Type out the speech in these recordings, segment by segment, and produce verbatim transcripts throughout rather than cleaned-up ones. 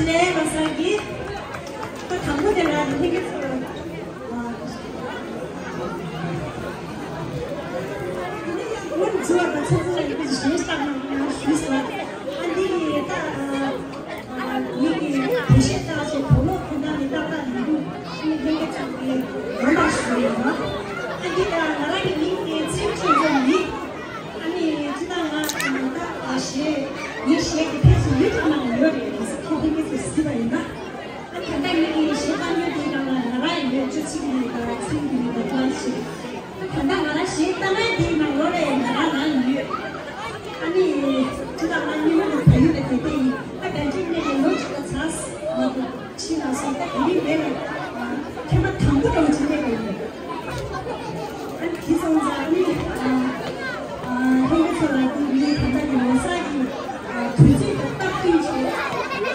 ལས་པ་སང་གི་ད་དང་པོ་དེ་ལ་ནི་ཁྱེད་ཚོ་ལ་ཨ་ངོ་འཛུལ་བ་དང་ཚོགས་གཙོ་ལ་ཡི་གེ་གཞན་བཏང་ན་ང་ཞུས་སོང་། ཨ་འདི་ནི་ད་ཨ་མི་གི་བེད་སྤྱོད་བཏང་བྱས་དོགས་སློང་ཁོ་ན་ནི་ཏག་ཏག་མི་འདུག་ཨ་ནི་ལྷན་རྒྱས་ཚང་གི་དགོངས་དག་ཞུ་ཡིན་ནོ། ཨ་འདི་ད་ང་རང་གི་མིང་ནི་ཚེ་རིང་ཆོས་འཛོམས་ཡིན། ཨ་ནི་ཅི་ད་ང་ད་ཨ་ཞེས་ངའི་ཞལ་གྱི་ཕེབས་སུ་ཡུལ་ཐོག་ནང་ཡོད་རེད། གལ་སྲིད་ཁྱེད་ལྷན་རྒྱས་ཚོས་གཟིགས་པ་ཡིན་ན། ཨ་ད་ལྟ་ངེད་ཀྱི་གཞས་བཏང་མཁན་དེའི་ནང་ལ་ང་རང་ཡོད། ཅོ་ཆི་གི་མི་དང་ཚིག་གི་མི་དང་ཀ་ལ་ཞིག་ཨ་ད་ལྟ་ང་རང་གཞས་བཏང་མཁན་དེའི་ནང་ལོགས་ལ་ཡང་ང་རང་རང་ཡོད། ཨ་ནི་ཅི་ད་ང་ཉི་མ་ནས་བལ་ཡུལ་ལ་བསྡད་བསྡད་ཡིན། ཨ་བལ་ཡུལ་ནས་ལོ་གཅིག་ལ་ཚར་མ་གཏོགས་ཕྱི་ལ་སོང་ད་དེ་རིང་འདི་ལ་ཨ་ཐེངས་མ་དང་པོ་རང་བྱེད་ལས་པ་ཡིན། ཨ་ནི་དེ་སོང་ཙང་ཨ་ནི་ཨ་ཨ་ལྷན་རྒྱས་ཚོ་ལ་འདི་ངའི་ད་ལྟ་གི་ལོ་གསར་གྱི་ཨ་དུས་ཚིགས་དང་སྟབས་བསྟུན་བྱས་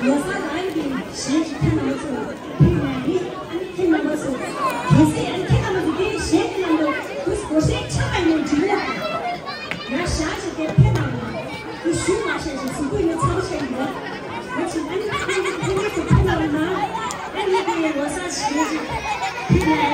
ལོ་གསར་རང་གི་གཞས་ཅིག་ཁྱེད་རྣམ་པ་ཚོ་ལ་ཕུལ་ནས་ནི། ཨ་ནི་ཁྱེད་རྣམ་པ་ཚོ་གལ་སྲིད་ཨ་ནི་ཁྱེད་རྣམ་པ་ཚོ་དེ་གཞས་དེ་རྣམ་པ་དུས་སྒོ་གཞས་ཆགས་པ་ཡིན་ན་འགྲིག་ལ། ཡང་བཞག་ཅིག་དེ་ཕེབས་གནང་རོགས། དེ་ཞུ་མ་བྱས་ཤིག་གཟུགས་པོ་ཡིན་ན་ཚ་པོ་བྱས་ཡིན་པ། ང་ཚོ་ཨ་ནི་ཁྱེད་རྣམ་པ་ཚོ་ཕེབས་གནང་རོགས་གནང་། ཨ་ནི་དེ་ལོ་གསར་གཞས་ཅིག་ཕུལ་ནས།